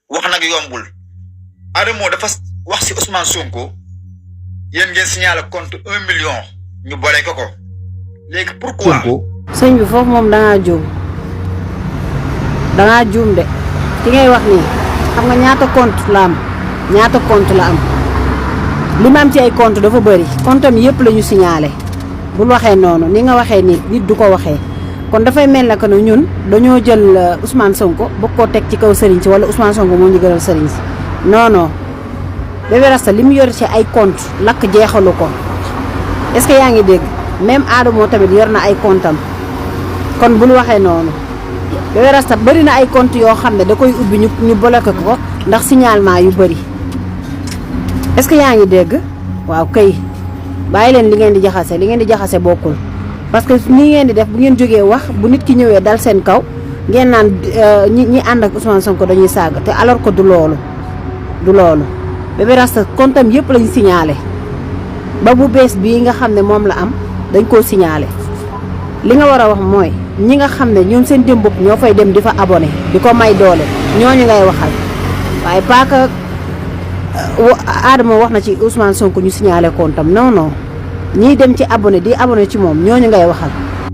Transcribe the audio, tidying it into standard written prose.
wax nag yombul Adamo dafa wax si Ousmane Sonko yéen ngeen signaler compte 1 million ñu bolé ko léegi pourquoi sëñ bi foofu moom dangaa juum de ki ngay wax nii xam nga ñaata compte la am li ma am ci ay compte dafa bëri compte am yëpp la ñu signalé bul waxee noonu ni nga waxee nii nit du ko waxee kon dafay mel ne que ne ñun dañoo jël Ousmane Sonko bëgg koo teg ci kaw sëriñ si wala Ousmane Sonko moo ñu gënal sëriñ si non Bébé Rasta li mu yor ci ay compte lakk jeexalu ko est-ce que yaa ngi dégg même Adamo tamit yor na ay compte am kon bul waxee noonu Bébé Rasta bëri na ay compte yoo xam ne da koy ubbi ñu bloqué ko ndax signalement yu bëri est-ce que yaa ngi dégg waaw kay bàyyi leen li ngeen di jaxase bokkul parce que nii ngeen di def bu ngeen jógee wax bu nit ki ñëwee dal seen kaw ngeen naan ñi ànd ak Ousmane Sonko dañuy saaga te alors que du loolu Bébé Rasta comptam yëpp lañu signalé ba bu bees bii nga xam ne moom la am dañ koo signalé li nga war a wax mooy ñi nga xam ne ñoom seen jëm bopp ñoo fay dem di fa abonné di ko may doole ñooñu ngay waxal waaye pas que Adamo wax na ci Ousmane Sonko ñu signalé comptam non ñiy dem ci abonné di abonné ci moom ñooñu ngay waxal